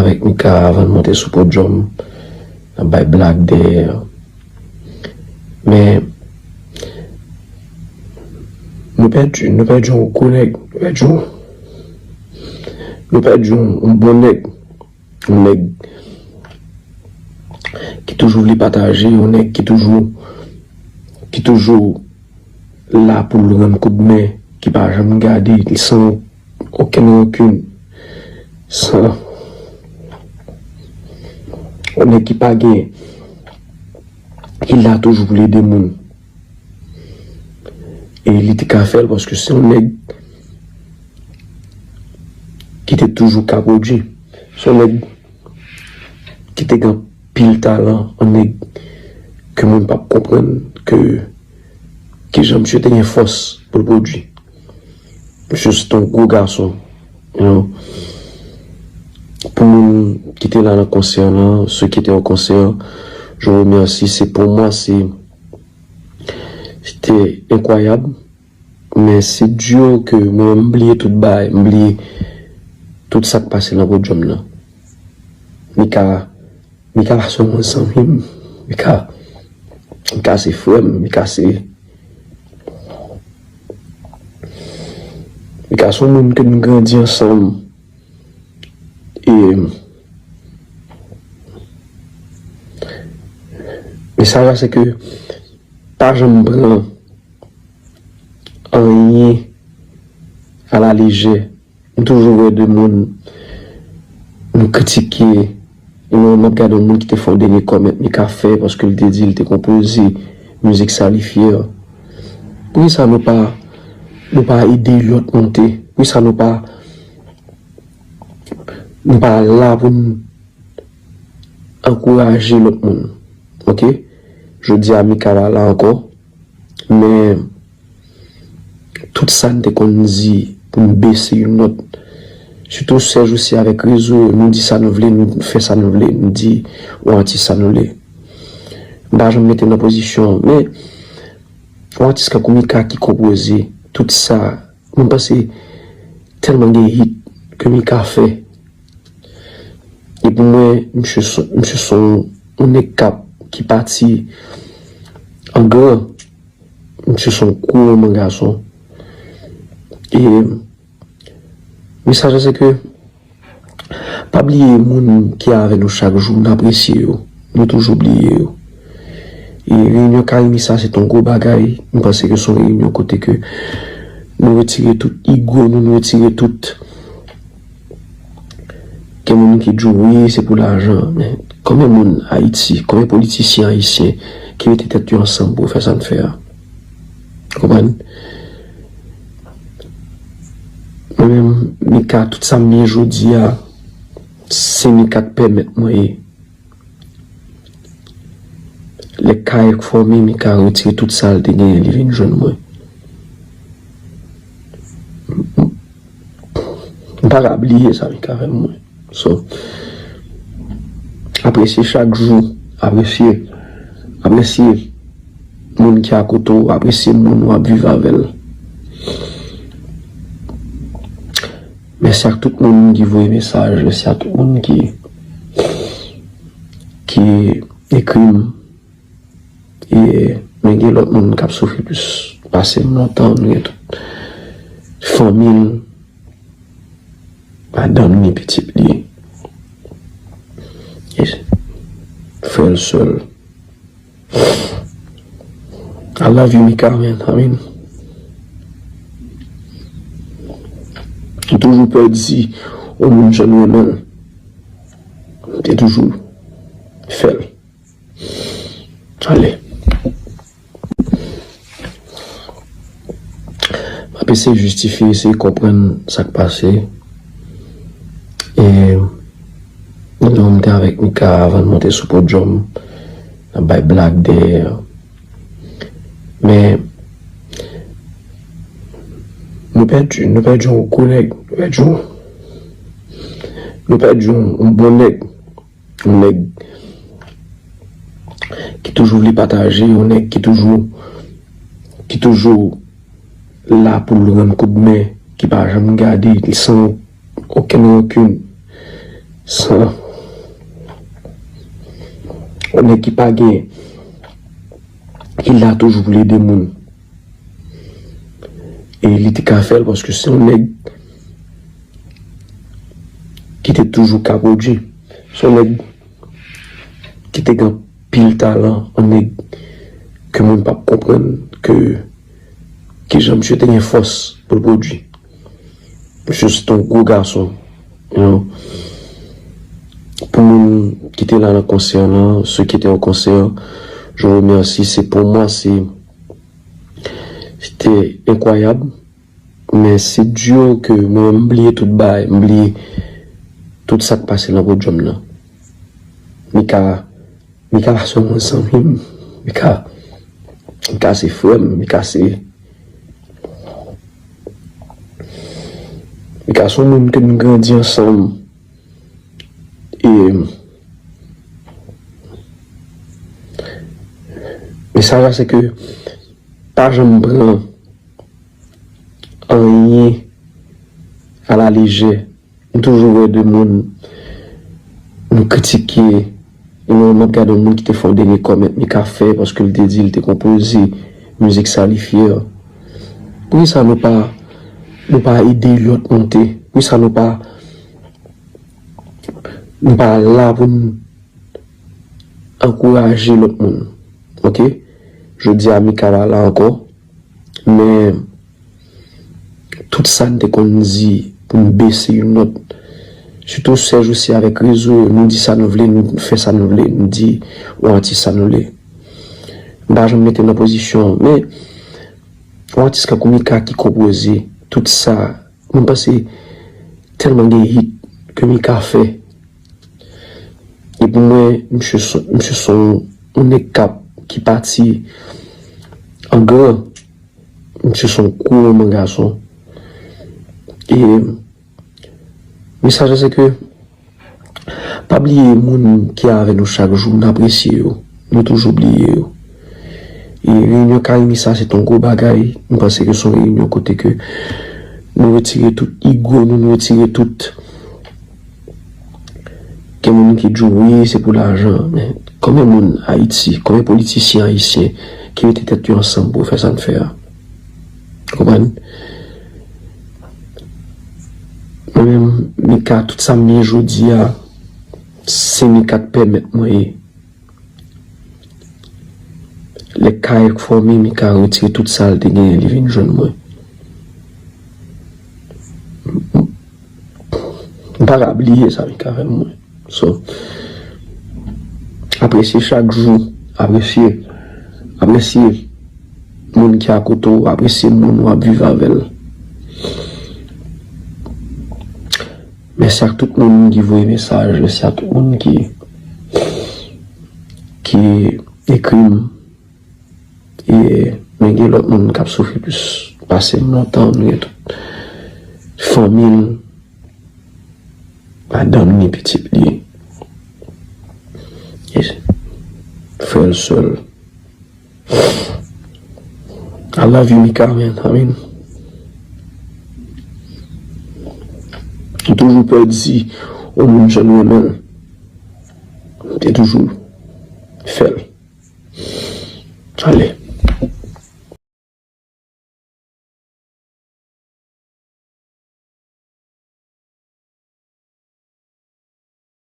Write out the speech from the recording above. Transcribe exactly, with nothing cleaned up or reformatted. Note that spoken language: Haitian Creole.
avèk Mika avan l monte sou podyòm, n ap bay blag dèyè. Men, nou pèdi, nou pèdi yon gwo nèg, nou pèdi yon, nou pèdi yon, yon bon nèg, yon nèg ki toujou vle pataje, yon nèg ki toujou, ki toujou la pou l rann koudmen, ki pa janm gade l san okenn rankin, san, yon nèg ki pa gen, ki la toujou pou l ede moun. E li te ka fè l paske se yon nèg ki te toujou ka pwodui. Se yon nèg ki te gen pil talan, yon nèg ke moun p ap konprann ke kijan misye te gen fòs pou l pwodui. Misye se yon gwo gason, you know. Pou moun ki te la nan konsè lan, ceux qui étaient au concert, je vous remercie. C'est pour moi, c'est, c'était incroyable. Men se di ke mwen, m bliye tout bagay, m bliye tout sa k pase nan podyòm nan. Mika, Mika pa sèlman zanmi m, Mika, Mika se frè m, Mika se, Mika se yon moun ke nou grandi ansanm. E, mesaj la se ke pa janm pran anyen a la lejè. M toujou wè de moun nou kritike, nou, m ap gade yon moun ki te fè yon dènye kòmèt Mika fè paske l te di l te konpoze mizik sa li fyè. Poukisa nou pa, nou pa ede lòt monte? Poukisa nou pa, nou pa la pou n ankouraje lòt moun? Oke? Jodi a Mika pa la ankò, men tout sa n te konn di pou n bese yon nòt, sitou sèjousi avèk rezo, nou di sa nou vle, nou fè sa nou vle, nou di yon atis sa nou vle. M pa janm mete nan pozisyon, men yon atis kankou Mika ki konpoze tout sa, mwen panse tèlman gen hit ke Mika fè. E pou mwen, misye se, misye se yon, yon nèg k ap, ki pati an gran. Misye se yon gwo manman gason. E mesaj la se ke pa bliye moun ki avè nou chak jou, n apresye yo, nou toujou bliye yo. E reyinyon Kayimi sa se t yon gwo bagay, m panse ke se yon reyinyon kote ke nou retire tout ego nou, nou retire tout Gen moun ki di w wi, se pou lajan. Men konbyen moun Ayiti, konbyen politisyen ayisyen ki mete tèt yo ansanm pou yo fè sa n fè a? Konprann? Mwen menm, Mika, tout sa m ye jodi a, se Mika k pèmèt mwen ye. Lè kay fòme, Mika retire tout sa l te genyen, li vin jwenn mwen. M pa ka bliye sa Mika fè mwen. So, apresye chak jou, apresye, apresye moun ki akote w, apresye moun w ap viv avè l. Mèsi ak tout moun ki voye mesaj, mèsi ak tout moun ki, ki ekri m. E, men gen lòt moun k ap soufri plis pase m lontan, nou gen tout fanmi l, madanm li, pitit li, e frè l, sè l. I love you, Mika, man. I mean, m toujou pèdi yon moun jan m renmen l. M te toujou fè l. Ale. M ap eseye jistifye, eseye konprann sa k pase. E non, m te avèk Mika avan l monte sou podyòm, n ap bay blag dèyè. Men nou pèdi, nou pèdi yon gwo nèg, nou pèdi yon, nou pèdi yon, yon bon nèg. Yon nèg ki toujou vle pataje, yon nèg ki toujou, ki toujou la pou l rann koudmen, ki pa janm gade l san okenn rankin, San yon nèg ki pa gen, ki la toujou pou l ede moun. E li te ka fè l paske se yon nèg ki te toujou ka pwodui. Se yon nèg ki te gen anpil talan, yon nèg ke moun p ap konprann ke kijan misye te gen fòs pou l pwodui. Misye se te yon gwo gason, you know. Pou moun ki te la nan konsè lan, ceux qui étaient au concert, je vous remercie. C'est pour moi, c'est, c'était incroyable. Men se di ke mwen, m bliye tout bagay, m bliye tout sa k pase nan podyòm nan. Mika, Mika se yon zanmi m. Mika, Mika se frè m. Mika se, Mika se yon moun ke m grandi ansanm. E mesaj la se ke pa janm pran anyen a la lejè. M toujou wè de moun nou kritike, e mwen m ap gade yon moun ki te fè yon dènye kòmèt Mika fè paske l te di l te konpoze mizik sa li fyè. Poukisa nou pa, nou pa ede lòt monte? Poukisa nou pa, nou pa la pou n ankouraje lòt moun? Oke? Jodi a Mika pa la ankò, men tout sa n te konn di pou n bese yon nòt, sitou sèjousi avèk rezo yo, nou di sa nou vle, nou fè sa nou vle, nou di yon atis sa nou vle. M pa janm mete nan pozisyon, men yon atis kankou Mika ki konpoze tout sa, mwen panse tèlman gen hit ke Mika fè. E pou mwen, misye se, misye se yon, yon nèg k ap, ki pati an gran. Misye se yon gwo manman gason. E mesaj la se ke pa bliye moun ki avè nou chak jou, n apresye yo. Nou toujou bliye yo. E reyinyon Kayimi sa se t yon gwo bagay. M panse ke se yon reyinyon kote ke nou retire tout ego nou, nou retire tout Gen moun ki di w, wi, se pou lajan. Men konbyen moun Ayiti, konbyen politisyen ayisyen ki mete tèt yo ansanm pou fè sa n fè a? Ou konprann? Mwen menm, Mika, tout sa m ye jodi a, se Mika k pèmèt mwen ye. Lè kay fòme, Mika retire tout sa l te genyen, li vin jwenn mwen. M pa ka bliye sa Mika fè pou mwen. So, apresye chak jou, apresye, apresye moun ki akote w, apresye moun w ap viv avè l. Mèsi ak tout moun ki voye mesaj, mèsi ak tout moun ki, ki ekri m. E, men gen lòt moun k ap soufri plis pase m lontan, nou gen tout fanmi l, madanm li, pitit li, e frè l, sè l. I love you, Mika, man. I mean, m toujou pè di yon moun jan m renmen l. M te toujou fè l. Ale.